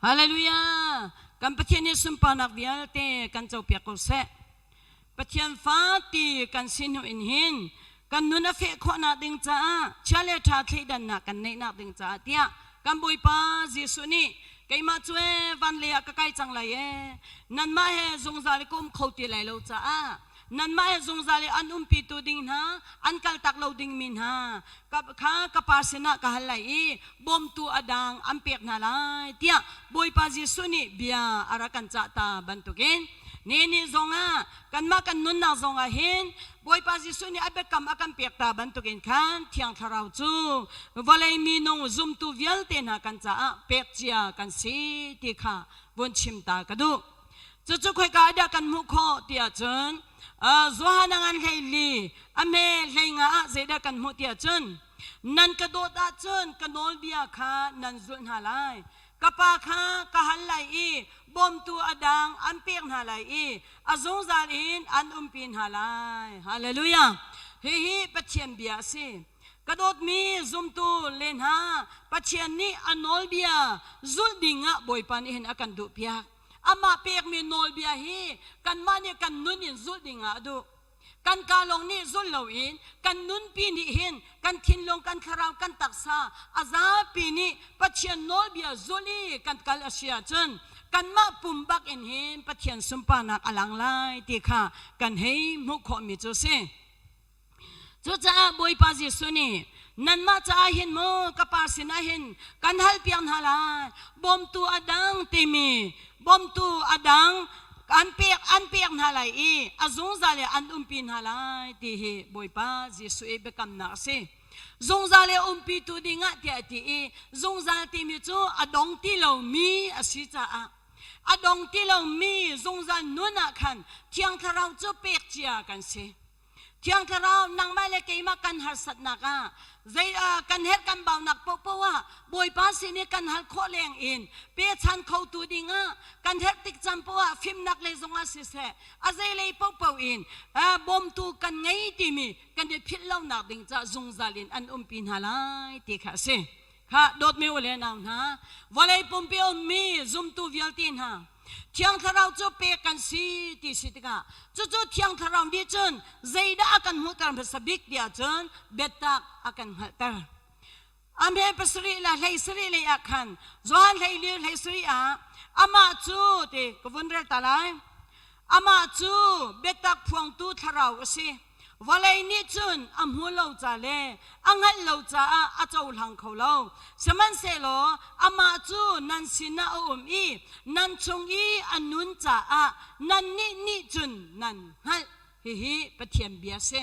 Hallelujah! Kan Pathian nih sunparnak vialte kan copiak ko seh. Pathian fa ti kan si hnu in hin kan nun a feh khawhnak ding caah chia le ṭha thleidannak kan neihnak ding caah tiah kan Bawipa Jesuh nih keimah cu ee van lei ah ka kai cang lai ee nanmah he zungzal i ka um kho ti lai lo caah nanmah he zungzal i an umpitu ding hna an kaltak lo dingmi hna kha ka pa sinah ka hal lai i bawmtu a dang an pek hna lai tiah Bawipa Jesuh nih bia a rak kan cah ta bantukin ni ni zongah kanmah kan nunnak zongah hin Bawipa Jesuh nih a biakam a kan pek ta bantukin khan Thiang Thlarau cu vawlei minung zumtu vialte hna kan caah pek cia kan si ti kha vun chim ta ka duh. Cucu khoika dah kan hmuh khawh tiah cun Johan a ngan hlei li a hme hlei nga ah zeidah kan hmuh tiah cun nan ka dawt ahcun ka nawlbia kha nan zulh hna lai. Ka pa kha ka hal lai i bawmtu a dang an pek hna lai i a zungzal in an umpi hna lai. Hallelujah. Hihi Pathian bia a si. Ka dawtmi zumtu le hna, Pathian nih a nawlbia zulh ding ah Bawipa nih hin a kan duhpiak. Amah pekmi nawlbia hi kanmah nih kan nun in zulh ding ah a duh. Kan kaa lawng nih zulh loin kan nunpi nih hin kan thinlung, kan thlarau, kan taksa a zapi nih Pathian nawlbia zulh i kan kal a si ahcun kanmah pum bak in hin Pathian sunparnak a lang lai ti kha kan hei hmuh khawhmi cu a si. Cucaah Bawipa Jesuh nih nanmah caah hin maw ka Pa sinah hin kan halpiak hna lai bawmtu a dang timi bawmtu a dang an pek an pek hna lai i a zungzal i an umpi hna lai ti hi Bawipa Jesuh i biakamnak a si. Zungzal i umpitu dingah tiah a ti i zungzal timi cu a dong ti lomi a si caah a dong ti lomi zungzal nun ah khan Thiang Thlarau cu pek cia kan si. Thiang Thlarau nangmah le keimah kan harsatnak ah zei kan herh kan baunak paohpaoh ah Bawipa sin i kan hal khawh leng in pechan khotu dingah kan herh tik caan paoh ah fimnak lei zongah siseh a zei lei paohpaoh in bawmtu kan ngei timi kan i philh lonak ding caah zungzal in an umpi hna lai ti kha a si. Kha dawtmi u le nau hna, vawlei pumpi ummi zumtu vialte hna, Thiang Thlarau cu pek kan si ti si tikah cucu Thiang Thlarau nih cun zeidah a kan hmuhter hmasa bik tiah cun biatak a kan hngalhter. A hme pasarih le hlei sarih lei ah khan Johan hleili hlei sarih ah amah cu ti ka vun rel ta lai. Amah cu biatak phuangtu thlarau a si. Vawlei nih cun a hmu lo ca le a hngalh lo caah a cohlang kho lo. Sihmanhsehlaw amah cu nan sinah a um i nan chung i a nun caah nannih nih cun nan hngalh. Hihi Pathian bia a si.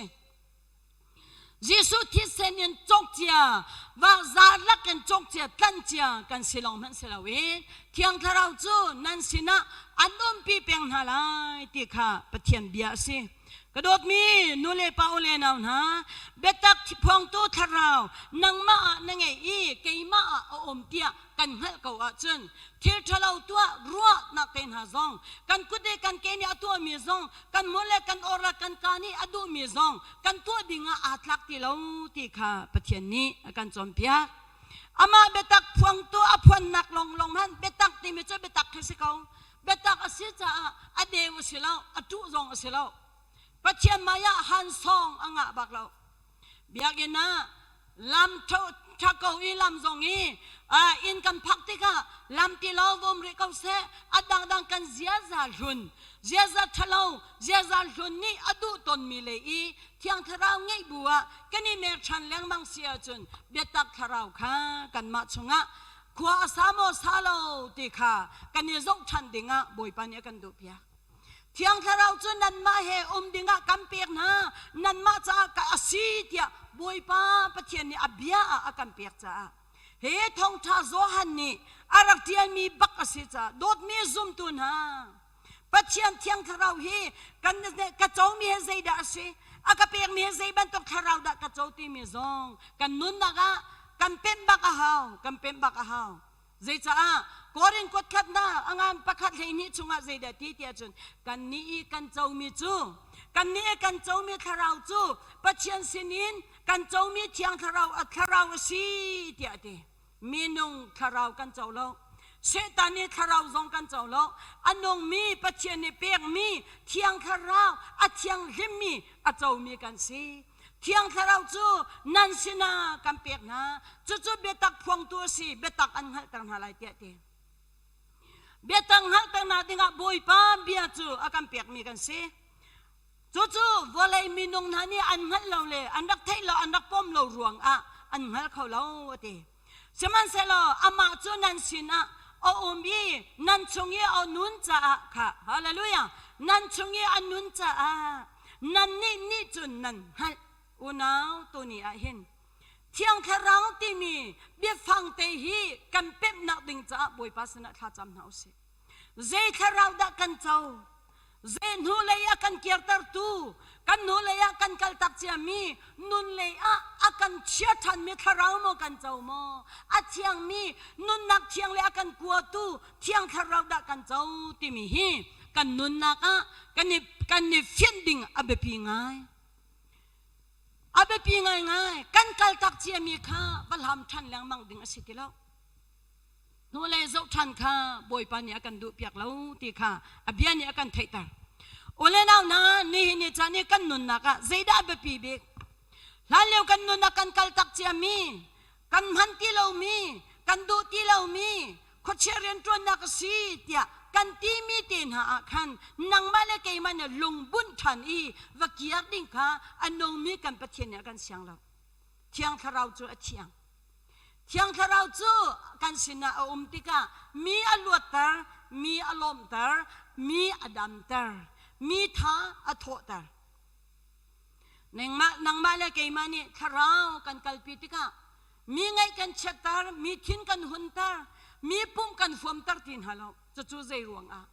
Jesuh thisen in cawkcia, vahza lakin cawkcia, tlancia kan si lawng hmanh si loin Thiang Thlarau cu nan sinah an umpi peng hna lai ti kha Pathian bia a si. Ka dawtmi nu le pa u le nau hna, biatak phuangtu thlarau nangmah ah na ngeih i keimah ah a um tiah kan hngalh ko ahcun thil ṭhalo tuah ruahnak te hna zong kan kut le kan ke nih a tuahmi zong kan hmur le kan or le kan kaa nih a duhmi zong kan tuah ding ah aa tlak ti lo ti kha Pathian nih a kan cawnpiak. Amah biatak phuangtu a phuannak lawnglawng hmanh biatak timi cu biatak khi si ko. Biatak a si caah a deu a si lo, a ṭuh zong a si lo. Pathian hmai ah hansawng a ngah bak lo. Biakinn ah lam ṭha ko i lam zong i inn kan phak tikah lam ti lo vom rih ko seh a dangdang kan ziaza hlun ziaza ṭhalo ziaza hlun nih a duh tawnmi le i thiang thlarau ngeih bu ah kan i mer ṭhan lengmang si ahcun biatak thlarau kha kanmah chungah khua a sa maw sa lo ti kha kan i zoh ṭhan dingah Bawipa nih a kan duhpiak. Thiang Thlarau cu nanmah he um dingah kan pek hna, nanmah caah ka a si tiah Bawipa Pathian nih a bia ah a kan pek caah he thawngṭha Johan nih a rak ṭialmi bak a si caah dawtmi zumtu hna Pathian Thiang Thlarau hi kan ka comi he zeidah a si a ka pekmi he zei bantuk thlarau dah ka co timi zong kan nunnak ah kan pemh bak a hau kan pemh bak a hau Zeicaah Korin kuat khat hna a ngan pakhat 12 chungah zeidah ti tiah cun kannih i kan comi cu kannih i kan comi thlarau cu Pathian sinin kan comi thiang thlarau a thlarau a si tiah a ti. Minung thlarau kan co lo. Satan nih thlarau zong kan co lo. A nungmi Pathian nih pekmi Thiang Thlarau a thianghlimmi a comi kan si. Thiang Thlarau cu nan sinah kan pek hna. Cucu biatak phuangtu a si, biatak an hngalhter hna lai tiah ti. Biatak hngalhternak dingah Bawipa bia cu a kan pekmi kan si. Cucu vawlei minung hna nih an hngalh lo le an rak theih lo, an rak pom lo ruangah an hngal kho lo a ti. Sihmanhsehlaw amah cu nan sinah a um i nan chung i a nun caah kha hallelujah nan chung i a nun caah nannih nih cun nan hngalh unau tuni ah hin Thiang Thlarau timi biafang te hi kan pemhnak ding caah Bawipa sinah thla cam hna usih. Zei thlarau dah kan co? Zei hnulei ah kan kirtertu, kan hnulei ah kan kaltak ciami, nun lei ah a kan chia ṭhanmi thlarau maw kan co maw? A thiangmi nunnak thiang le a kan kuatu thiang thlarau dah kan co timi hi kan nunnak ah kan i, kan i fianh ding a biapi ngai. A biapi ngaingai. Kan kaltak ciami kha va hlam ṭhan lengmang ding a si ti lo. Hnulei zoh ṭhan kha Bawipa nih a kan duhpiak lo ti kha a bia nih a kan theihter. U le nau hna, nihin ni caan i kan nunnak ah zeidah a biapi bik? Hlanlio kan nunnak kan kaltak ciami, kan hman ti lomi, kan duh ti lomi, khuachia rianṭuannak a si tiah kan timi te hna ah khan nangmah le keimah nih lungbunh ṭhan i va kiar ding kha a nungmi kan Pathian nih a kan siang lo. Thiang Thlarau cu a thiang. Thiang Thlarau cu kan sinah a um tikah mi a luatter, mi a lawmhter, mi a damter, mi tha a thawhter. Nangmah, nangmah le keimah nih thlarau kan kalpi tikah mi ngaih kan chiatter, mi thin kan hunter, mi pum kan huamter ti hna lo. Cucu zei ruangah?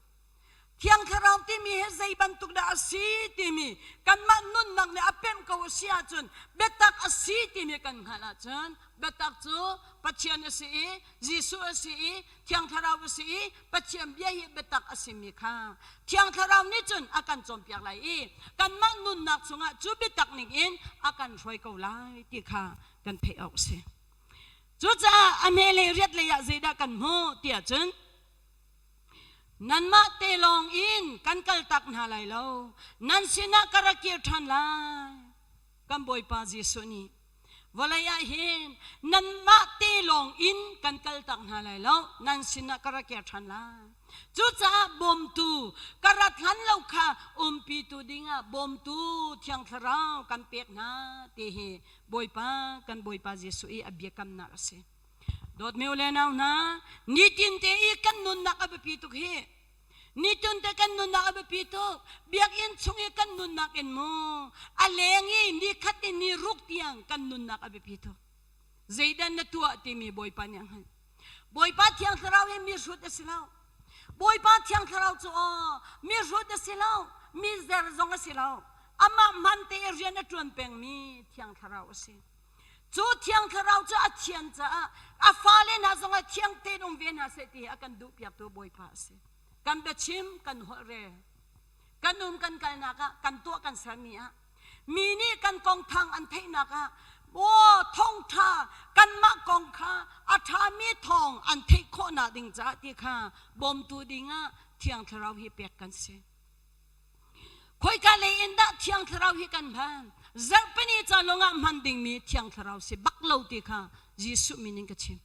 Thiang Thlarau timi hi zei bantuk dah a si timi kanmah nunnak nih a pemh ko a si ahcun biatak a si timi kan hngalh ahcun biatak cu Pathian a si i Jesuh a si i Thiang Thlarau a si i Pathian bia hi biatak a simi kha Thiang Thlarau nih cun a kan cawnpiak lai i kanmah nunnak chungah cu biatak ning in a kan hruai ko lai ti kha kan theih awk a si. Cucaah a hme lei riat lei ah zeidah kan hmuh tiah cun Nanmah te lawng in kan kaltak hna lai lo. Nan sinah ka ra kir ṭhan lai. Kan Bawipa Jesuh nih vawlei ah hin nanmah te lawng in kan kaltak hna lai lo. Nan sinah ka ra kir ṭhan lai. Cucaah bawmtu ka rat hlan lo kha umpitu dingah bawmtu Thiang Thlarau kan pek hna ti hi Bawipa kan Bawipa Jesuh i a biakamnak a si. Dawtmi u le nau hna, nitin te i kan nunnak a biapi tuk hi. Nitin te kan nunnak a biapi tuk. Biakinn chung i kan nunnak in mu, a leng i nikhat in ni ruk tiang kan nunnak a biapi tuk. Zeidah na tuah timi Bawipa nih a hngalh. Bawipa Thiang Thlarau hi mi hrut a si lo. Bawipa Thiang Thlarau cu aw mi hrut a si lo, mi zer zong a si lo. Amah hman te i rian a ṭuan pengmi Thiang Thlarau a si. Cu Thiang Thlarau cu a thian caah a fale hna zongah thiang tein um ve hna seh ti a kan duhpiaktu Bawipa a si. Kan biachim, kan holh rel, kan um kan kalnak ah, kan tuah kan sermi ah, mi nih kan kong thang an theihnak ah, aw thawngṭha kanmah kong kha a ṭhami thawng an theih khawhnak ding caah ti kha bawmtu dingah Thiang Thlarau hi pek kan si. Khoika lei in dah Thiang Thlarau hi kan hman? Zarhpini ca lawngah hman dingmi Thiang Thlarau si bak lo ti kha Jesuh min in ka chim.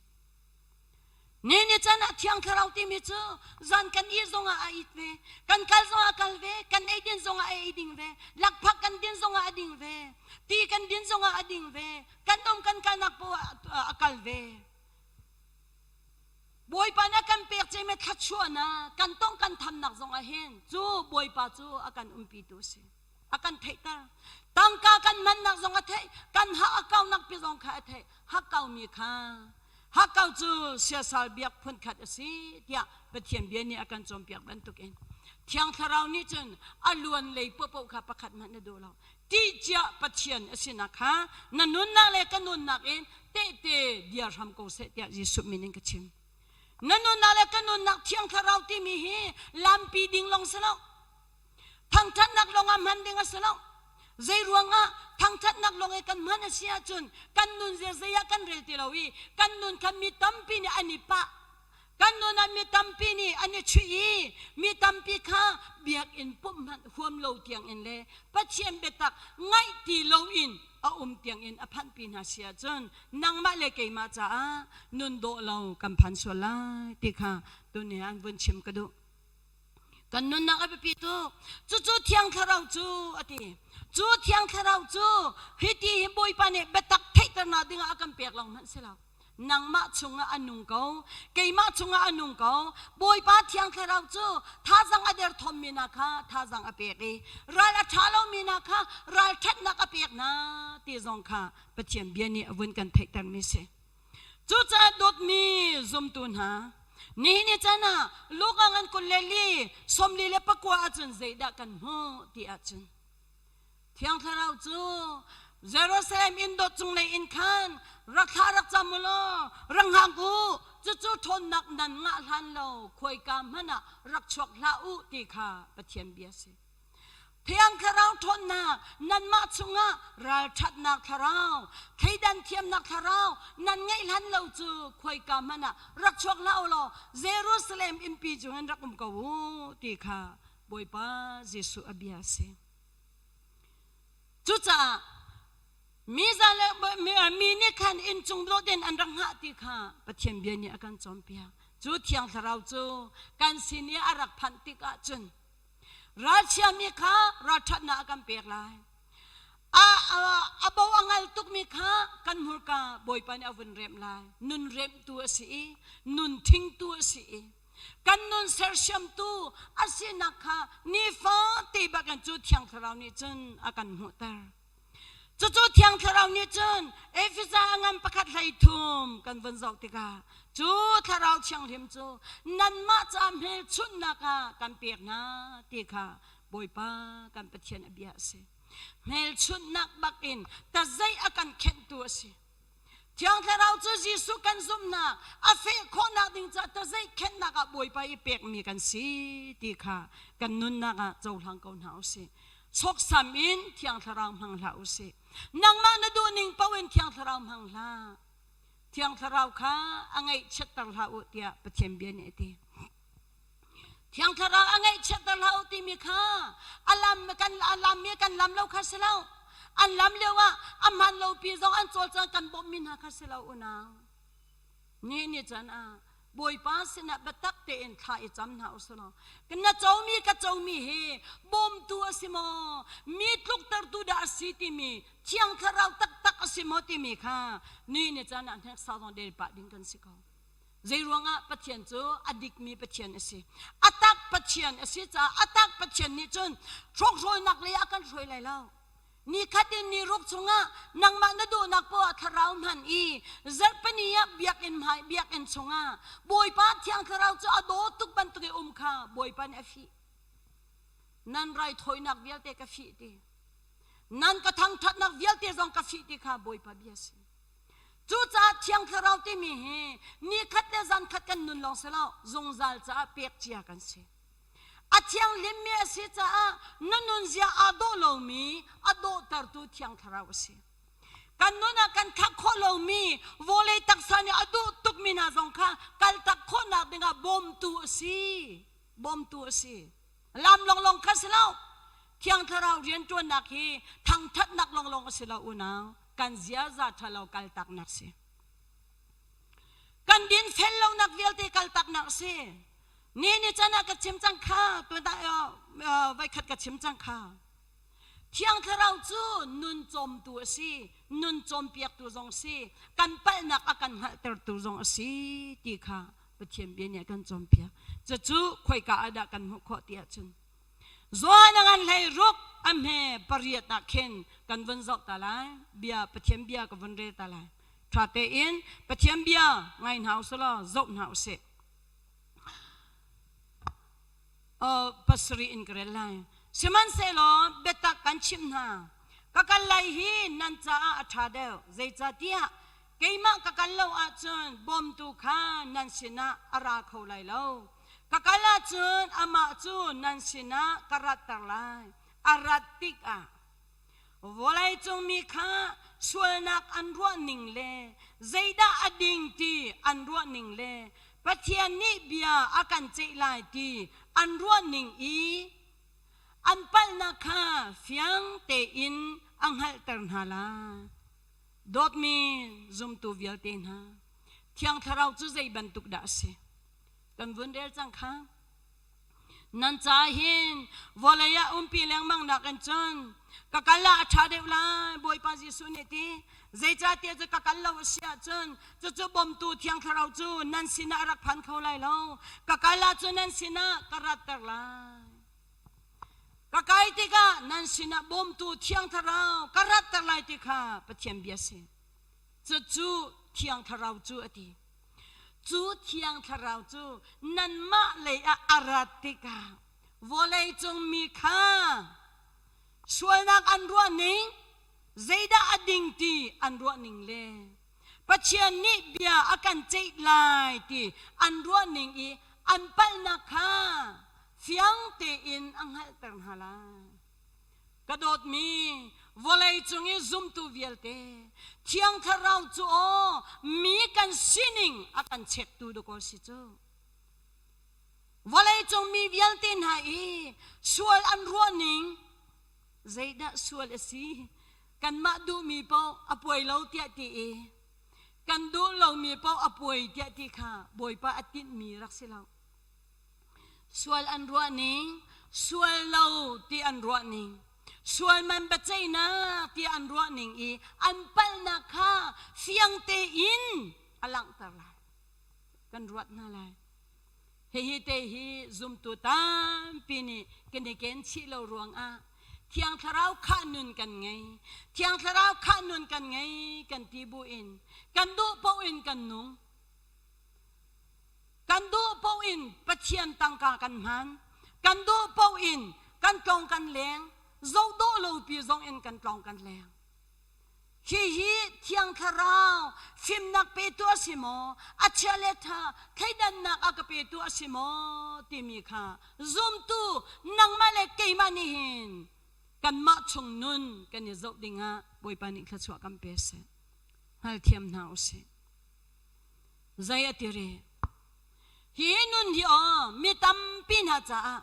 Ni ni can ah Thiang Thlarau timi cu zan kan ih zongah a it ve, kan kal zongah a kal ve, kan eidin zongah a ei ding ve, lakphak kan din zongah a ding ve, ti kan din zongah a ding ve, kan um kan kalnak poah a kal ve. Bawipa nih a kan pek ciami thluachuahnak kan tong kan thamnak zongah hin cu Bawipa cu a kan umpitu a si. A kan theihter. Tangka kan hmannak zong a theih, kan hak a kaunak pi zong kha a theih. Hakkaumi kha hakkau cu siasal biak phunkhat a si tiah Pathian bia nih a kan cawnpiak bantukin Thiang Thlarau nih cun a luan lei popoh kha pakhat hmanh na duh lo. Ṭihcia Pathian a sinak kha na nunnak le ka nunnak in tehte bia hram ko seh tiah Jesuh min in ka chim. Na nunnak le ka nunnak Thiang Thlarau timi hi lampi ding lawng si lo. Thangṭhatnak lawngah hman ding a si lo. Zei ruangah thangṭhatnak lawng i kan hman a si ahcun kan nun zia zei ah kan rel ti lo i kan nun kha mi tampi nih an i pah. Kan nun ah mi tampi nih an i chuih i mi tampi kha biakinn pumh hmanh huam lo tiangin le Pathian biatak ngaih ti loin a um tiangin a phanhpi hna si ahcun nangmah le keimah caah nun dawh lo kan phan sual lai ti kha tuni an vun chim ka duh. Kan nunnak a biapi tuk. Cucu Thiang Thlarau cu a ti. Cu Thiang Thlarau cu hiti hi Bawipa nih biatak theihternak dingah a kan pek lo hmanh si lo. Nangmah chungah a nung ko, keimah chungah a nung ko. Bawipa Thiang Thlarau cu thazang a derthawmmi hna kha thazang a pek i ral a ṭha lomi hna kha ralṭhatnak a pek hna ti zong kha Pathian bia nih a vun kan theihtermi si. Cucaah dawtmi zumtu hna, nihin ni caan ah Luka ngan 24 49 ahcun zeidah kan hmuh ti ahcun Thiang Thlarau cu Jerusalem inn dot cunglei in khan rak thla rak cam u law rak hngak u cucu ṭhawnnak nan ngah hlan lo khuaika hmanh ah rak chuak hlah u ti kha Pathian bia a si. Thiang Thlarau ṭhawnnak nanmah chungah ralṭhatnak thlarau, thleidan thiamnak thlarau nan ngeih hlan lo cu khuaika hmanh ah rak chuak hlah u law Jerusalem innpi cungin rak um ko u ti kha Bawipa Jesuh a bia a si. Cucaah mi le mi nih khan inncung dawt in an rak hngah ti kha Pathian bia nih a kan cawnpiak. Cu Thiang Thlarau cu kan sin i a rak phanh tikah cun ralchiami kha ralṭhatnak a kan pek lai. A, a, a bo a ngal tukmi kha kan hmurka Bawipa nih a vun remh lai. Nun remhtu a si i nun thingtu a si i kan nun sersiamtu a sinak kha nifate bakin cu Thiang Thlarau nih cun a kan hmuhter. Cucu Thiang Thlarau nih cun Efesa a ngan pakhat 13 kan vun zoh tikah cu Thlarau Thianghlim cu nanmah ca hmelchunhnak ah kan pek hna ti kha Bawipa kan Pathian a bia a si. Hmelchunhnak bakin tazeih a kan khenhtu a si. Thiang Thlarau cu Jesuh kan zumhnak a feh khawhnak ding caah tazeihkhenhnak ah Bawipa i pekmi kan si ti kha kan nunnak ah cohlang ko hna usih. Sawksam in Thiang Thlarau hmang hlah usih. Nangmah na duhning paoh in Thiang Thlarau hmang hlah. Thiang Thlarau kha a ngaihchiatter hlah u tiah Pathian bia nih a ti. Thiang Thlarau a ngaihchiatter hlah u timi kha a lam kan a lammi kan lam lo kha si lo. An lam lio ah a hman lo pi zong an cawlcang kan bawmhmi hna kha si lo unau. Ni ni can ah Bawipa sinah biatak tein thla i cam hna u sih law na comi ka comi hi bawmtu a si maw mi tluktertu dah a si timi Thiang Thlarau taktak a si maw timi kha ni ni caan ah hneksa zong del pah ding kan si ko. Zeiruangah Pathian cu a dikmi Pathian a si. A tak Pathian a si caah a tak Pathian nih cun hrawkhrawlnak lei ah kan hruai lai lo. Ni khat in ni ruk chungah nangmah na duhnak poah thlarau hman i zarhpini ah biakinn hmai biakinn chungah Bawipa Thiang Thlarau cu a daw tuk bantuk i um kha Bawipa nih a fih. Nan raithawinak vialte ka fih ti. Nan ka thangṭhatnak vialte zong ka fih ti kha Bawipa bia a si. Cucaah Thiang Thlarau timi hi nikhat le zankhat kan nun lawng si lo, zungzal caah pek cia kan si. A thianghlimmi a si caah na nunzia aa dawh lomi a dawhtertu Thiang Thlarau a si. Kan nun ah kan khak khawh lomi vawlei taksa nih a duh tukmi hna zong kha kaltak khawhnak dingah bawmtu a si. Bawmtu a si. Lam lawnglawng kha si lo. Thiang Thlarau rianṭuannak hi thangṭhatnak lawnglawng a si lo unau. Kan ziaza ṭhalo kaltaknak si. Kan dinfel lonak vialte kaltaknak si. Ni ni can ah ka chim cang kha, tuan ah voikhat ka chim cang kha. Thiang Thlarau cu nun cawmtu a si, nun cawmpiaktu zong si, kan palhnak a kan hngalhtertu zong a si ti kha Pathian bia nih a kan cawnpiak. Cucu khoika ah dah kan hmuh khawh ti ahcun Johan a ngan 16 a hme pariat ah khin kan vun zoh ta lai. Bia Pathian bia ka vun rel ta lai. Ṭha tein Pathian bia ngai hna usih law zoh hna usih. Pasarih in ka rel lai. Sihmanhsehlaw biatak kan chimh hna. Ka kal lai hi nan caah a ṭha deuh. Zeicahtiah keimah ka kal lo ahcun bawmtu kha nan sinah a ra kho lai lo. Ka kal ahcun amah cu nan sinah ka ratter lai. A rat tikah vawleicung mi kha sualnak an ruah ning le zeidah a ding ti an ruah ning le. Pathian nih bia a kan ceih lai ti an ruah ning i an palhnak kha fiang tein a hngalhter hna lai. Dawtmi zumtu vialte hna, Thiang Thlarau cu zei bantuk dah a si? Kan vun rel cang kha. Nan ca hin vawlei ah umpi lengmang nakin cun ka kal ah a ṭha deuh lai, Bawipa Jesuh nih ti. Zeicahtiah cu ka kal lo a si ahcun cucu bawmtu Thiang Thlarau cu nan sinah a rak phan kho lai lo. Ka kal ahcun nan sinah ka ratter lai. Ka kai tikah nan sinah bawmtu Thiang Thlarau ka ratter lai ti kha Pathian bia si. Cucu Thiang Thlarau cu a ti. Cu Thiang Thlarau cu nanmah lei ah a rat tikah vawleicung mi kha sualnak an ruah ning, zeidah a ding ti an ruah ning le Pathian nih bia a kan ceih lai ti an ruah ning i an palhnak kha fiang tein a hngalhter hna lai. Ka dawtmi vawleicung i zumtu vialte, Thiang Thlarau cu aw mi kan sining a kan chektu dakaw si cu. Vawleicung mi vialte hna i sual an ruah ning zeidah sual a si? Kanmah duhmi paoh a puai lo tiah ti i kan duh lomi paoh a puai tiah ti kha Bawipa a tinhmi rak si lo. Sual an ruah ning, sual lo ti an ruah ning, sual man biaceihnak ti an ruah ning i an palhnak kha fiang tein a langhter lai. Kan ruat hna lai. Hihi te hi zumtu tampi nih kan i ken chih lo ruangah Thiang Thlarau khah nun kan ngei. Thiang Thlarau khah nun kan ngei kan ti bu in kan duh paoh in kan nung. Kan duh paoh in Pathian tangka kan hman. Kan duh paoh in kan tlong kan leng. Zoh dawh lo pi zong in kan tlong kan leng. Hihi Thiang Thlarau fimnak petu a si maw? A chia le ṭha thleidannak a ka petu a si maw? timi kha zumtu nangmah le keimah nih hin kanmah chung nun kan i zoh dingah Bawipa nih thluachuah kan pe seh. Hngalthiam hna usih. Zei a ti rih? Hi nun hi aw mi tampi hna caah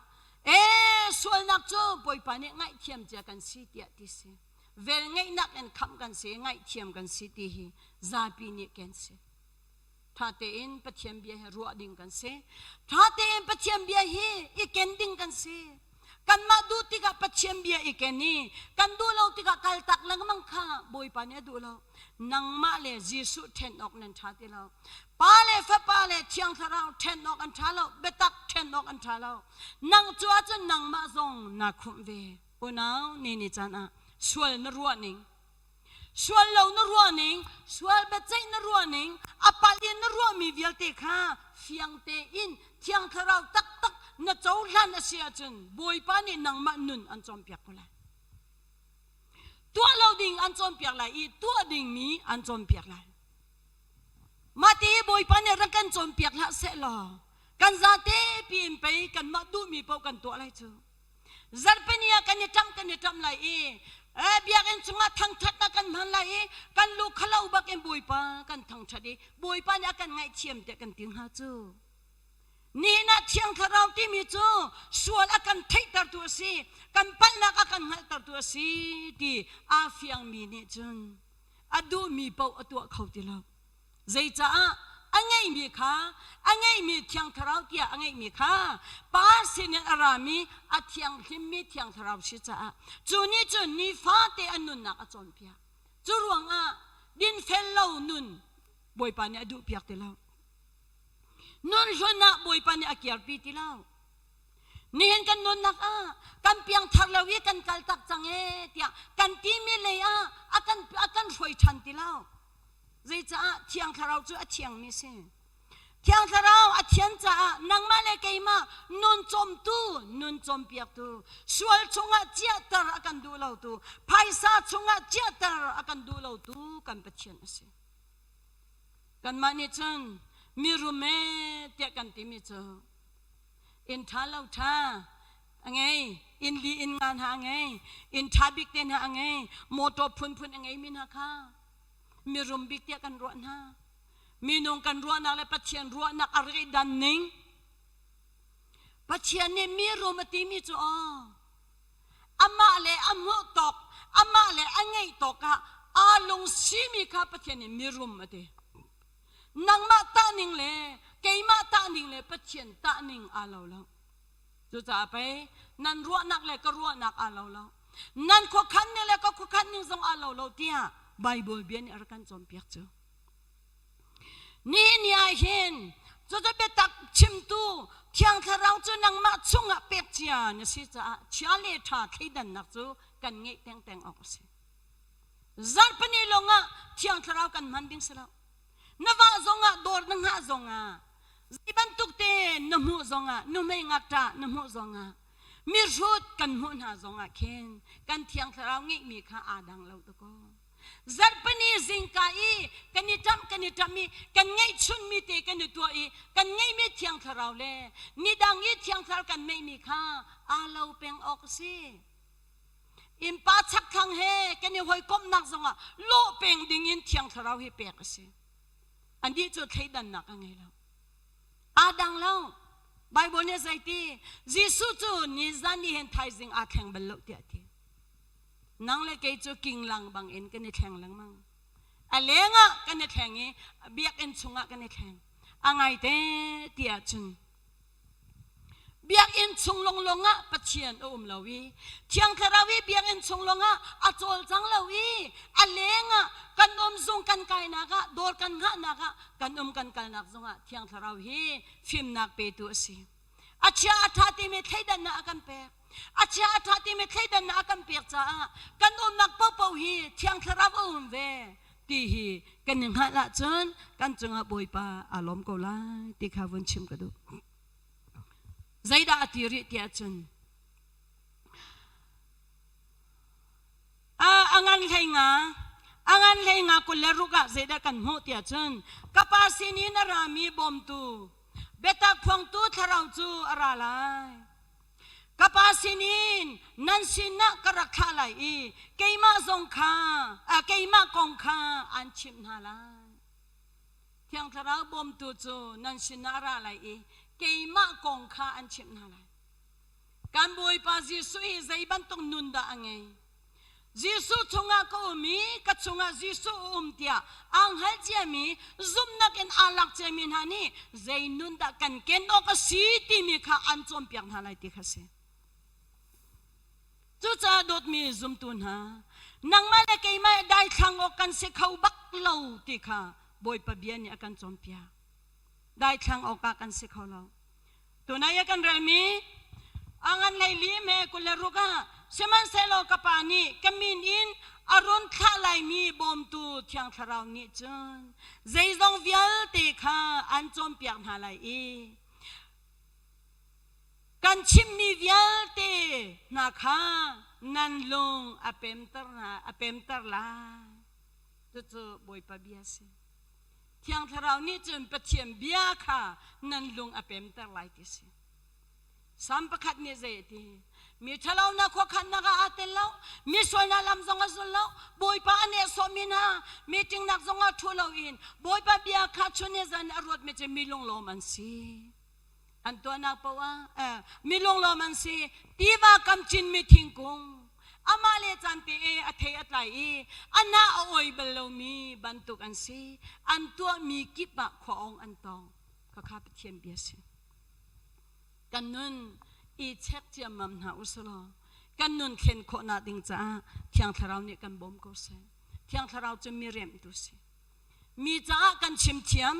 ee sualnak cu Bawipa nih ngaihthiam cia kan si tiah ti si. Velngeihnak in khamh kan si, ngaihthiam kan si ti hi zapi nih kan si. Tha tein Pathian bia hi ruah ding kan si. Tha tein Pathian bia hi i ken ding kan si. Kanmah duh tikah Pathian bia i ken i kan duh lo tikah kaltak lengmang kha Bawipa nih a duh lo. Nangmah le Jesuh ṭhen awk nan ṭha ti lo. Pa le Fapa le Thiang Thlarau ṭhen awk an ṭha lo. Biatak ṭhen awk an ṭha lo. Nang cu ahcun nangmah zong naa khumh ve. Unau ni ni caan ah sual na ruah ning, sual lo na ruah ning, sual biaceih na ruah ning, a palh in na ruahmi vialte kha fiang tein Thiang Thlarau taktak na cohlan a si ahcun Bawipa nih nangmah nun an cawnpiak ko lai. Tuah lo ding an cawnpiak lai i tuah dingmi an cawnpiak lai. Mah ti Bawipa nih rak kan cawnpiak hlah seh law kan zate piin pei kanmah duhmi paoh kan tuah lai cu. Zarhpini ah kan i ṭamh kan i ṭamh lai i eh, biakinn chungah thangṭhatnak kan hman lai i kan lu khalo bak in Bawipa kan thangṭhat i Bawipa nih a kan ngaihthiam tiah kan ti hnga cu. Nihin ah Thiang Thlarau timi cu sual a kan theihtertu a si, kan palhnak a kan hngalhtertu a si ti aa fiangmi nih cun a duhmi paoh a tuah kho ti lo. Zeicaah a ngeihmi kha a ngeihmi Thiang Thlarau tiah a ngeihmi kha Pa sinin a rami a thianghlimmi Thiang Thlarau si caah cu nih cun nifate an nunnak a cawnpiak. Cu ruangah dinfel lo nun Bawipa nih a duhpiak ti lo. Nun hlun ah Bawipa nih a kirpi ti lo. Nihin kan nunnak ah kan piangthar lo i kan kal tak cang ee tiah kan timi lei ah a kan a kan hruai ṭhan ti lo. Zeicaah Thiang Thlarau cu a thiangmi si. Thiang Thlarau a thian caah nangmah le keimah nun cawmtu, nun cawmpiaktu, sual chungah ciahter a kan duh lotu, phaisa chungah ciahter a kan duh lotu kan Pathian a si. Kanmah nih cun mirum ee tiah kan timi cu inn ṭha lo ṭha a ngei, inn li inn nga hna a ngei, inn ṭha bik te hna a ngei, motor phunphun a ngeimi hna kha mirum bik tiah kan ruah hna. Minung kan ruahnak le Pathian ruahnak a rak i dan ning. Pathian nih mi rum a timi cu aw amah le a hmuh tawk, amah le a ngeih tawk ah aa lungsimi kha Pathian nih mirum a ti. Nangmah tah ning le keimah tah ning le Pathian tah ning aa lo lo. Cucaah pei nan ruahnak le ka ruahnak aa lo lo. Nan khuakhan ning le ka khuakhan ning zong aa lo lo tiah Baibal bia nih a rak kan cawnpiak cu. Nihin ni ah hin cucu biatak chimtu Thiang Thlarau cu nangmah chungah pek cia na si caah chia le ṭha thleidannak cu kan ngeih tengteng awk a si. Zarhpini lawngah Thiang Thlarau kan hman ding si lo. Na vah zongah dawr na hngah zongah zei bantuk te na hmuh zongah nuhmei ngakṭah na hmuh zongah mihrut kan hmuh hna zongah khin kan Thiang Thlarau ngeihmi kha aa dang lo dakaw. Zarhpini zingka i kan i ṭamh kan i ṭamh i kan ngeihchunmi te kan i tuah i kan ngeihmi Thiang Thlarau le midang i Thiang Thlarau kan ngeihmi kha aa lo peng awk a si. Innpa chakthlang he kan i hawikomhnak zongah lawh peng dingin Thiang Thlarau hi pek a si. Anih cu thleidannak a ngei lo. Aa dang lo. Baibal nih zeiti Jesuh cu nizan ni hin thaizing aa thleng bal lo tiah a ti. Nang le kei cu kinglang bangin kan i thleng lengmang. A lengah kan i thleng i biakinn chungah kan i thleng. A ngaite ti ahcun biakinn chung longlong ah Pathian a um lo i Thiang Thlarau i biakinn chung longah a cawlcang lo i a lengah kan um zung kan kainak ah dawr kan hngahnak ah kan um kan kalnak zongah Thiang Thlarau hi fimnak petu a si. A chia a ṭha timi thleidannak a kan pek. A chia a ṭha timi thleidannak a kan pek caah kan umnak paohpaoh hi Thiang Thlarau a um ve ti hi kan i hngalh ahcun kan cungah Bawipa aa lawm ko lai ti kha vun chim ka duh. Zeidah a ti rih ti ahcun a ngan hlei nga a ngan hlei nga 26 ah zeidah kan hmuh tiah cun ka pa sinin a rami bawmtu biatak phuangtu thlarau cu a ra lai ka pa sinin nan sinah ka rak thlah lai i keimah zong kha keimah kong kha an chimh hna lai Thiang Thlarau bawmtu cu nan sinah a ra lai i keimah kong kha an chimh hna lai Kan Bawipa Jesuh hi zei bantuk nun dah a ngei? Jesuh chungah ka um i ka chungah Jesuh a um tiah aa hngal ciami zumhnak in aa lak ciami hna nih zei nun dah kan ken awk a si timi kha an cawnpiak hna lai ti kha si. Cucaah dawtmi zumtu hna, nangmah le keimah daithlang awk kan si kho bak lo ti kha Bawipa bia nih a kan cawnpiak. Daithlang awkah kan si kho lo. Tunai a kan relmi a ngan hlei li me 26 ah sihmanhsehlaw ka pa nih ka min in a run thlah laimi bawmtu Thiang Thlarau nih cun zeizong vialte kha an cawnpiak hna lai i kan chimmi vialte hna kha nan lung a pemter hna a pemter lai. Cucu Bawipa bia a si. Thiang Thlarau nih cun Pathian bia kha nan lung a pemter lai ti si. Salm pakhat nih zei a ti? Mi ṭhalo na khuakhannak ah aa tel lo, mi sualnak lam zong a zul lo, Bawipa a nehsawhmi hna meeting nak zong ah ṭhu loin Bawipa bia kha chun he zan a ruatmi cu mi lunglawm an si. An tuahnak paoh ah mi lunglawm an si. Tiva kam cinmi thingkung amah le caan te i a thei a tlai i a hnah a oi bal lomi bantuk an si. An tuahmi kip ah khua-awng an tong. Khakha Pathian bia si. Kan nun i check ciammam hna u selaw kan nun thlen khawhnak ding caah Thiang Thlarau nih kan bawm ko seh. Thiang Thlarau cu mi remtu si. Mi caah kan chim thiam.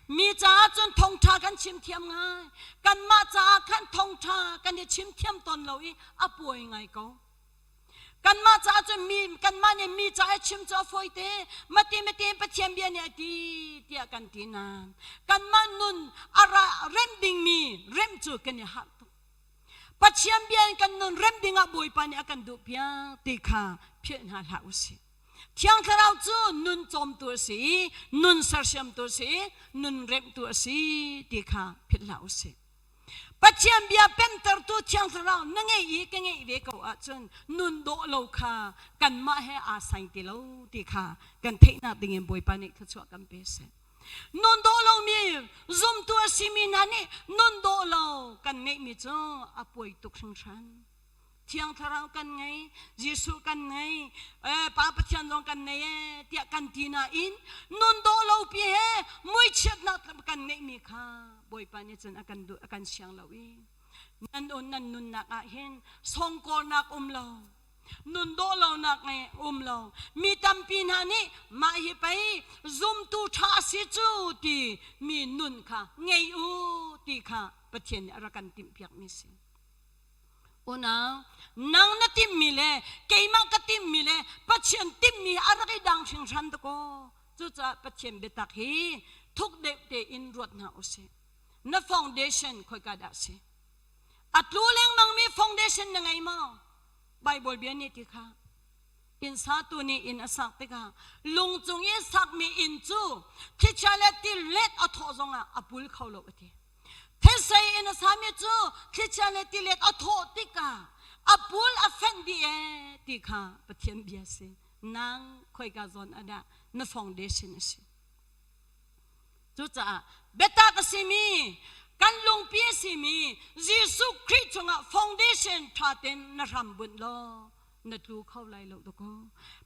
Mi caah cun thawngṭha kan chim thiam ngai. Kanmah caah khan thawngṭha kan i chim thiam tawn lo i a puai ngai ko. Kanmah caah cun mi kanmah nih mi caah chim cu a fawi te. Mati mati Pathian bia nih a ti tiah kan ti nain kanmah nun a ra remh dingmi remh cu kan i harh tuk. Pathian bia in kan nun remh dingah Bawipa nih a kan duh piak ti kha philh hna hlah usih. Thiang Thlarau cu nun cawmtu a si i nun sersiamtu a si i nun remhtu a si ti kha philh hlah usih. Pathian bia pemtertu Thiang Thlarau na ngeih i ka ngeih ve ko ahcun nun dawh lo kha kanmah he aa saing ti lo ti kha kan theihnak dingin Bawipa nih thluachuah kan pe seh. Nun dawh lomi zumtu a simi hna nih nun dawh lo kan ngeihmi cu a puai tuk hringhran. Thiang Thlarau kan ngei, Jesuh kan ngei, Pa Pathian zong kan nei ee tiah kan ti nain nun dawh lo pi he muichiatnak kan ngeihmi kha Bawipa nih cun a kan duh a kan siang lo i nan un nan nunnak ah hin songkawrnak um lo nun dawh lonak nge um lo mi tampi hna nih mah hi pei zumtu ṭha a si cu ti mi nun kha ngei u ti kha Pathian nih a rak kan timhpiakmi si. Unau, nang na timhmi le keimah ka timhmi le Pathian timhmi a rak i dang hringhran dakaw. Cucaah Pathian biatak hi thuk deuh tein ruat hna usih. Na foundation khoika dah si? A tlu lengmangmi foundation na ngei maw? Bible bia nih ti kha. Inn satu nih inn a sak tikah lung cung i sakmi inn cu thlichia le tilet a thawh zongah a pul kho lo a ti. Thesei in a sami cu thlichia le tilet a thawh tikah a pul a fenh dih ee ti kha Pathian bia si. Nang khoika zawn ah dah na foundation a si. Cucaah biatak a simi kan lungpi a simi Jesuh Khrih chungah foundation ṭha tein na hram bunh law na tlu kho lai lo dakaw.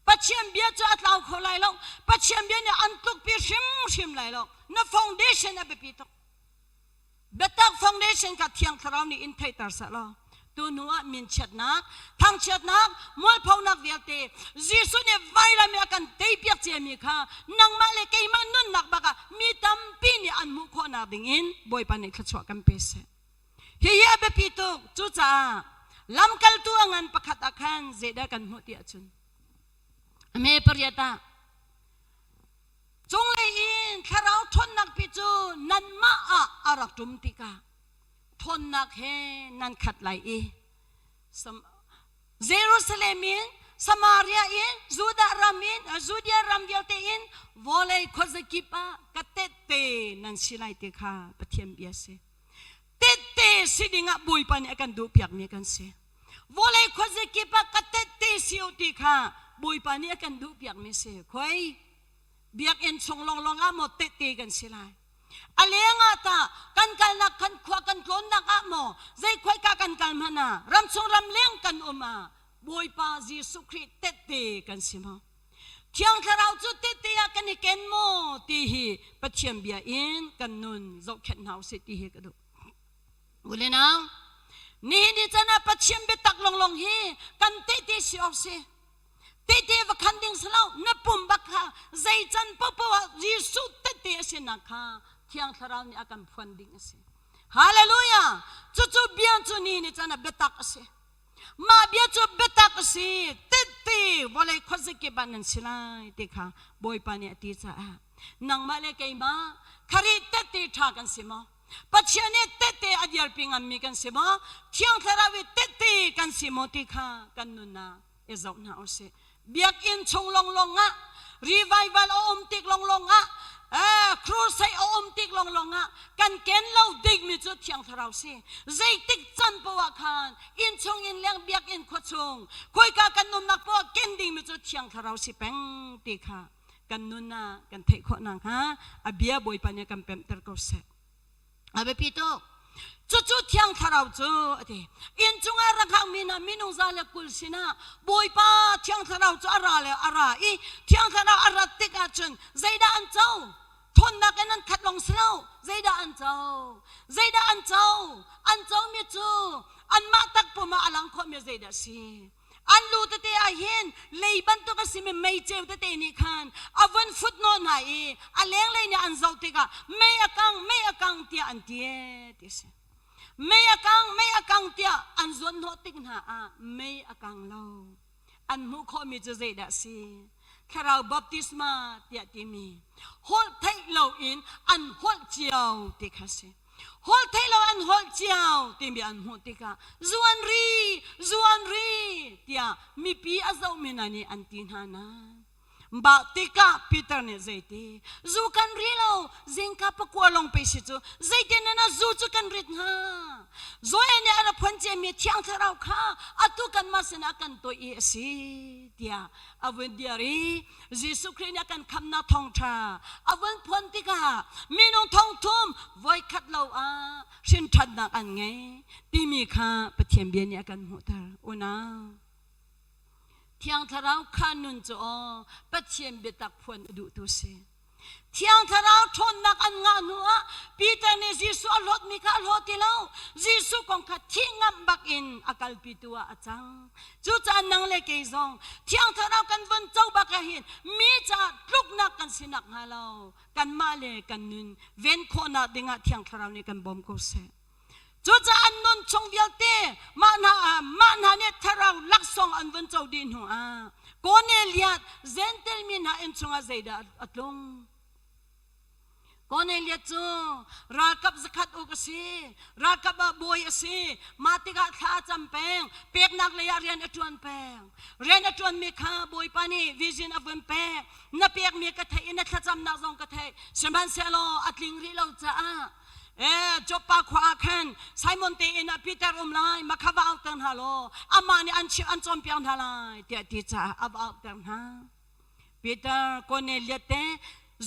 Pathian bia cu a tlau kho lai lo. Pathian bia nih an tlukpi hrimhrim lai lo. Na foundation a biapi tuk. Biatak foundation kha Thiang Thlarau nih in theihter seh law tu hnu ah minchiatnak, thangchiatnak, mualphonak vialte Jesuh nih vailam i a kan teipiak ciami kha nangmah le keimah nunnak bak ah mi tampi nih an hmuh khawhnak ding in Bawipa nih thluachuah kan pe seh. Hihi a biapi tuk. Cucaah lamkaltu a ngan pakhat ah khan zeidah kan hmuh ti ahcun me pariat ah Cunglei in thlarau ṭhawnnak pi cu nanmah ah a rak ṭum tikah ṭhawnnak he nan khat lai i Jerusalem in Samaria in Judah ram in Judea ram vialte in vawlei khuazakip ah ka tehte nan si lai ti kha Pathian bia si. Tehte si dingah Bawipa nih a kan duhpiakmi kan si. Vawlei khuazakip ah ka tehte si u ti kha Bawipa nih a kan duhpiakmi si. Khoi biakinn chung lawnglawng ah maw tehte kan si lai a leng ah tah kan kalnak kan khua kan tlawnnak ah maw zei khoika kan kal hmanh ah ramchung ramleng kan um ah Bawipa Jesuh Khrih tehte kan si maw Thiang Thlarau cu tehte ah kan i ken maw ti hi Pathian bia in kan nun zohkhenh hna usih ti hi ka duh ule nau nihin ni chan ah Pathian biatak longlong hi kan tehte si awk si Tehte va khan ding si lo na pum bak kha zei can paohpaoh ah Jesuh tehte a sinak kha Thiang Thlarau nih a kan phuan ding a si. Hallelujah! Cucu bia cu ni ni can ah biatak a si. Mah bia cu biatak a si. Tehte vawlei khuazakip ah nan si lai ti kha Bawipa nih a ti caah nangmah le keimah Kharih tehte ṭha kan si maw? Pathian nih tehte a dirpi ngammi kan si maw? Thiang Thlarau i tehte kan si maw ti kha kan nunnak i zoh hna usih. Biakinn chung longlong ah revival a um tik longlong ah crusade a um tik longlong ah kan ken lo dingmi cu Thiang Thlarau si. Zeitik can poah ah khan inn chung in leng biakinn khua chung khoika kan umnak poah ken dingmi cu Thiang Thlarau si peng ti kha kan nun ah kan theih khawh nakhnga a bia Bawipa nih kan pemhter ko seh. A biapi tuk. Cucu Thiang Thlarau cu a ti. Inn cungah rak hangmi hna minung 120 sinah Bawipa Thiang Thlarau cu a ra le a ra i Thiang Thlarau a rat tikah cun zeidah an co? Thawnnak in an khat lawng si lo. Zeidah an co? Zeidah an co? An comi cu anmah takpum ah a lang khawhmi zeidah a si? An lu tete ah hin lei bantuk a simi meiceu tete nih khan a vun fut hnawh hna i a lenglei nih an zoh tikah mei a kang, mei a kang tiah an ti ee ti a si. Mei a kang, mei a kang tiah an zuan hnawh tik hna ah mei a kang lo. An hmuh khawhmi cu zeidah a si? Thlarau baptisma tiah timi holh theih loin an holh cio ti kha a si. Holh theih lo an holh cio timi an hmuh tikah zuan ri zuan ri tiah mipi a zohmi hna nih an ti hna na. Mah tikah Peter nih zeiti zu kan ri lo zingka pakua lawng pe si cu zeitin in a zu cu kan rit hnga Joel nih a rak phuan ciami Thiang Thlarau kha atu kanmah sinah kan tuah i a si tiah a vun dir i Jesuh Khrih nih a kan khamnak thawngṭha a vun phuan tikah minung thongthum voikhat lo ah hrinṭhannak an ngei timi kha Pathian bia nih a kan hmuhter unau Thiang Thlarau kha nun cu aw Pathian biatak phuan a duhtu si. Thiang Thlarau ṭhawnnak an ngah hnu ah Peter nih Jesuh a hlawtmi kha a hlawt ti lo. Jesuh kong kha thih ngamh bak in a kalpitu ah a cang. Cucaah nang le kei zong Thiang Thlarau kan von co bak ah hin mi caah tluknak kan si nakhnga lo kanmah le kan nun ven khawhnak dingah Thiang Thlarau nih kan bawm ko seh. Cucaah an nun chung vialte mah hna ah mah hna nih thlarau laksawng an vun co dih hnu ah Kornelias Gentel mi hna inn chungah zeidah a tlung? Kornelias cu ralkap zakhat uk a si, ralkap ah bawi a si. Mah tikah thla a cam peng, peknak lei ah rian a ṭuan peng. Rian a ṭuanmi kha Bawipa nih vision a vun pek. Na pekmi ka theih i na thlacamnak zong ka theih. Sihmanhsehlaw a tling rih lo caah Eh, Joppa khua ah khan Simon te inn ah Peter um lai, makha va auhter hna law amah nih an chimh an cawnpiak hna lai tiah ti caah a va auhter hna. Peter Cornelius te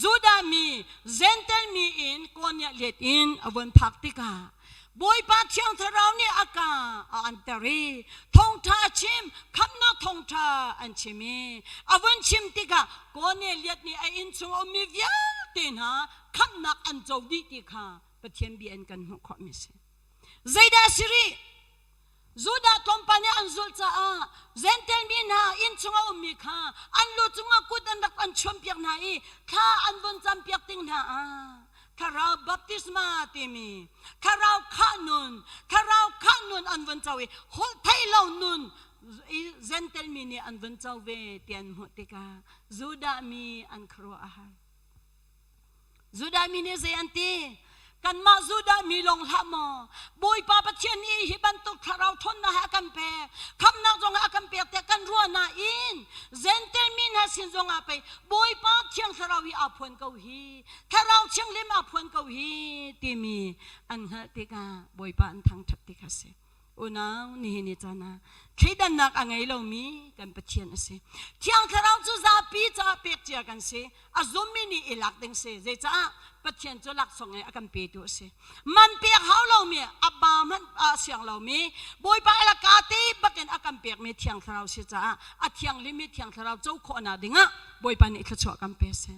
Judah mi Gentel mi in Cornelius in a vun phak tikah Bawipa Thiang Thlarau nih a ka a anter i thawngṭha a chim, khamhnak thawngṭha an chim i a vun chim tikah Cornelius nih a inn chung a ummi vialte hna khamhnak an co dih ti kha Pathian bia in kan hmuh khawhmi a si. Zeidah a si rih? Judah tlawmpal nih an zulh caah Gentel mi hna inn chung a ummi kha an lu cungah kut an rak an chuanpiak hna i thla an vun campiak ting hna ah thlarau baptisma timi thlarau khah nun thlarau khah nun an vun co i holh theih lo nun Gentel mi nih an vun co ve ti an hmuh tikah Judah mi an khuaruah a har. Judah mi nih zei an ti? Kanmah Judah mi lawng hlah maw? Bawipa Pathian nih hi bantuk thlarau ṭhawnnak he a kan pek, khamhnak zong a kan pek tiah kan ruah nain Gentel mi hna sin zongah pei Bawipa Thiang Thlarau hi aa phuan ko hi, Thlarau Thianghlim aa phuan ko hi timi an hngalh tikah Bawipa an thangṭhat ti kha a si. Unau, nihin ni caan ah thleidannak a ngei lomi kan Pathian a si. Thiang Thlarau cu zapi caah pek cia kan si. A zummi nih i lak ding si. Zeicah? Pathian cu laksawng i a kan petu a si. Man pek hau lomi, a ba hmanh a siang lomi, Bawipa alaka te bakin a kan pekmi Thiang Thlarau si caah a thianghlimmi Thiang Thlarau co khawhnak dingah Bawipa nih thluachuah kan pe seh.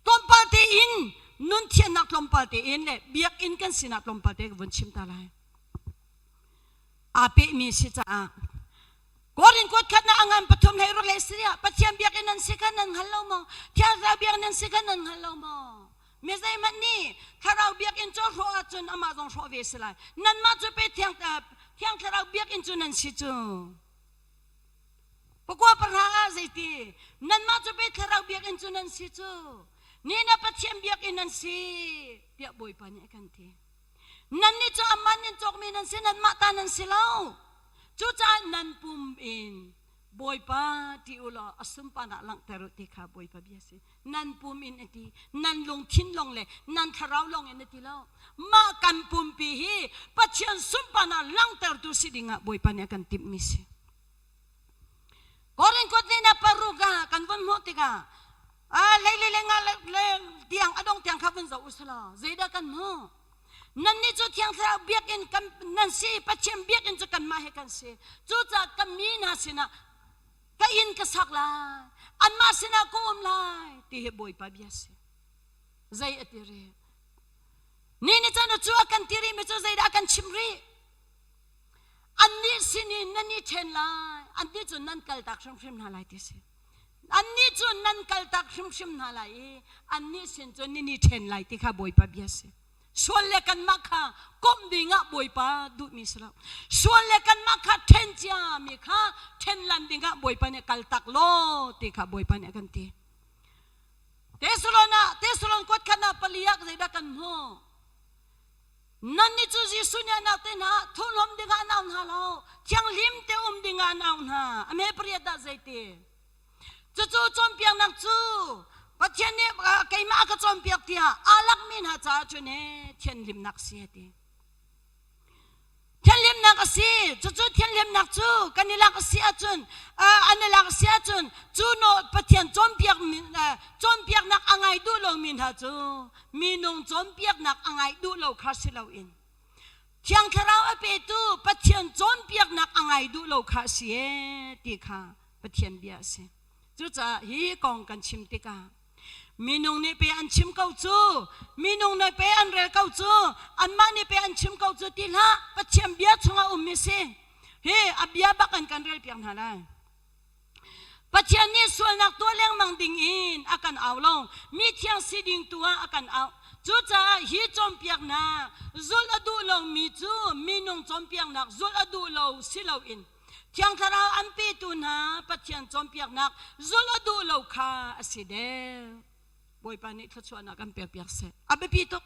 Tlawmpal tein nun thiannak tlawmpal tein le biakinn kan sinah tlawmpal te ka vun chim ta lai. aa pehmi si caah Korin kuat khat na angan pathum hlei ruk le siria Pathian biakinn nan si kha nan hngal lo maw Thiang Thlarau biakinn nan si kha nan hngal lo maw mi zeihmanh nih Thlarau biakinn cu hrawh ahcun amah zong hrawh ve si lai nanmah cu pe Thiang Thiang Thlarau biakinn cu nan si cu pakua pahra ah zeiti nanmah cu pe Thlarau biakinn cu nan si cu ni na Pathian biakinn nan si tiah Bawipa nih a kan ti Nannih cu amah in cawkmi nan si, nanmah ta nan si lo. Cucaah nan pum in Bawipa ti u law a sunparnak langhter u ti kha Bawipa bia si. Nan pum in a ti, nan lungthin lawng le nan thlarau lawng in a ti lo. Mah kan pumpi hi Pathian sunparnak langhtertu si dingah Bawipa nih a kan timhmi si. Korin kut nih na paruk ah kan vun hmuh tikah ah lei le le nga le tiang a dong tiang kha vun zoh usalaw zeidah kan hmuh nannih cu thiang thlarau biakinn kan nan si Pathian biakinn cu kanmah he kan si cucaah kan mi hna sinah ka inn ka sak lai anmah sinah ka um lai ti hi Bawipa bia si zei a ti rih ni ni chan cu a kan ti rih mi cu zeidah a kan chim rih Annih sinin nan i ṭhen lai, annih cu nan kaltak hrimhrim hna lai ti si. Annih cu nan kaltak hrimhrim hna lai i annih sin cun nan i ṭhen lai ti kha Bawipa bia si. Sual le kanmah kha komh dingah Bawipa duhmi si lo. Sual le kanmah kha ṭhen ciami kha ṭhen lan dingah Bawipa nih kaltak law ti kha Bawipa nih a kan ti. Tesalon ah Tesalon kuat khat ah pali ah zeidah kan hmuh? Nannih cu Jesuh nih an auh te hna, thurhnawm dingah an au hna lo, thianghlim te um dingah an auh hna. A hme pariat dah zeiti? Cucu cawnpiaknak cu Pathian nih keimah a ka cawnpiak tiah aa lakmi hna caah cun ee thianhlimnak si a ti. Thianhlimnak a si. Cucu thianhlimnak cu kan i lak a si ahcun an i lak a si ahcun cu no Pathian cawnpiak cawnpiaknak a ngai duh lomi hna cu minung cawnpiaknak a ngai duh lo kha si loin Thiang Thlarau a petu Pathian cawnpiaknak a ngai duh lo kha a si ee ti kha Pathian bia a si. Cucaah hi kong kan chim tikah minung nih pe an chim ko cu, minung nih pe an rel ko cu, anmah nih pe an chim ko cu ti hlah, Pathian bia chungah ummi si. Hi a bia bak an kan rel piak hna lai. Pathian nih sualnak tuah lengmang ding in a kan au lo, mi thiang si ding tu ah a kan auh. Cucaah hi cawnpiaknak zulh a duh lomi cu minung cawnpiaknak zulh a duh lo si loin Thiang Thlarau an petu hna Pathian cawnpiaknak zulh a duh lo kha a si deuh. Bawipa nih thluachuahnak kan pekpiak seh. A biapi tuk.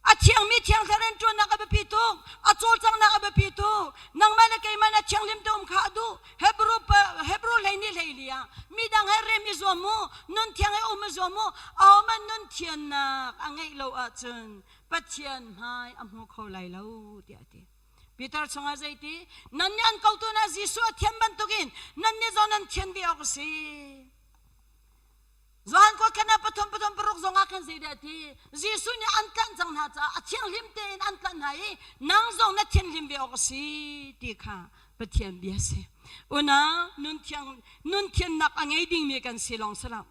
A thiangmi Thiang Thlarau rianṭuannak a biapi tuk. A cawlcanghnak a biapi tuk. Nangmah le keimah na thianghlim te um kha a duh. Hebrew Hebrew hlei ni hlei li ah midang he rem i zuam u, nun thiang he um i zuam u. Ahohmanh nun thiannak a ngeih lo ahcun Pathian hmai a hmu kho lai lo tiah a ti. Peter chungah zeiti nan nih an kotu na Jesuh a thian bantukin nan nih zong nan thian ve awk a si. Johan ko khan ah pathum pathum paruk zong ah khan zeidah ti Jesuh nih an tlanh cang hna caah a thianghlim tein an tlanh hna i nang zong na thianhlim ve awk a si ti kha Pathian bia si. Unau nun thiang nun thiannak a ngei dingmi kan si lawng si lo.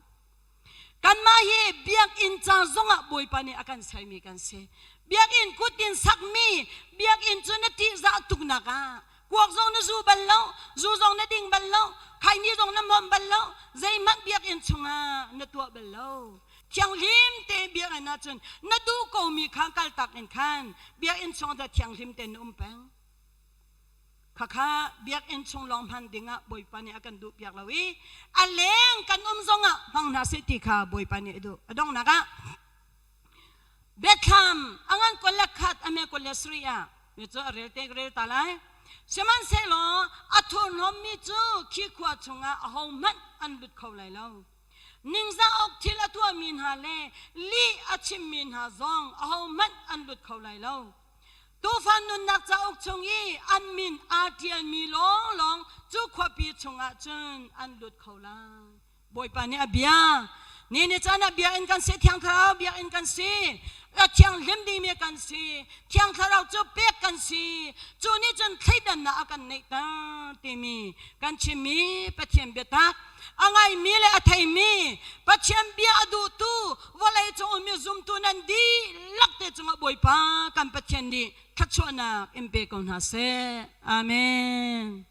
Kanmah hi biakinn ca zongah Bawipa nih a kan sermi kan si. Biakinn kutin sakmi biakinn cu na ṭihzah tuknak ah kuak zong na zu bal lo, zu zong na ding bal lo, khaini zong na hmawm bal lo, zeihmanh biakinn chungah na tuah bal lo. Thianghlim te biakinn ahcun na duh komi kha kaltak in khan biakinn chungah dah thianghlim tein na um peng. Khakha biakinn chung lawng hman dingah Bawipa nih a kan duh piak lo i a leng kan um zongah hmang hna seh ti kha Bawipa nih a duh. A donghnak ah Biathlam a ngan kol le khat a me kol le sarih ah mi cu a rel te rel ta lai. Sihmanhsehlaw a thurhnawmmi cu khi khua chungah ahohmanh an lut kho lai lo. Ningzah awk thil a tuahmi hna le lih a chimmi hna zong ahohmanh an lut kho lai lo. Tuufa nunnak cauk chung i an min aa ṭialmi lawnglawng cu khuapi chungah cun an lut kho lai. Bawipa nih a bia ni ni caan ah bia in kan si, Thiang Thlarau bia in kan si, a thianghlim dingmi kan si, Thiang Thlarau cu pek kan si, cu nih cun thleidannak a kan neihter timi kan chimmi Pathian biatak a ngaimi le a theimi Pathian bia a duhtu vawlei cung ummi zumtu nan dihlak te cungah Bawipa kan Pathian nih thluachuahnak in pe ko hna seh. Amen.